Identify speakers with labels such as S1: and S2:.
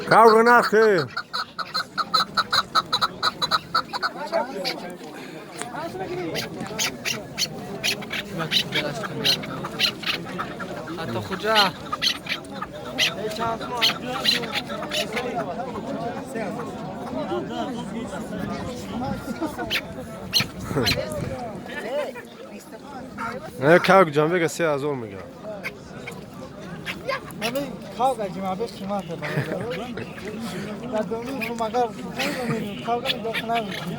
S1: Кавга нархи?
S2: А то худжа.
S1: Не, кавг ҷанбега 3000 мега.
S3: Кавга ҷимабеш қимате дар дони магар кавга нигоҳ намекунӣ.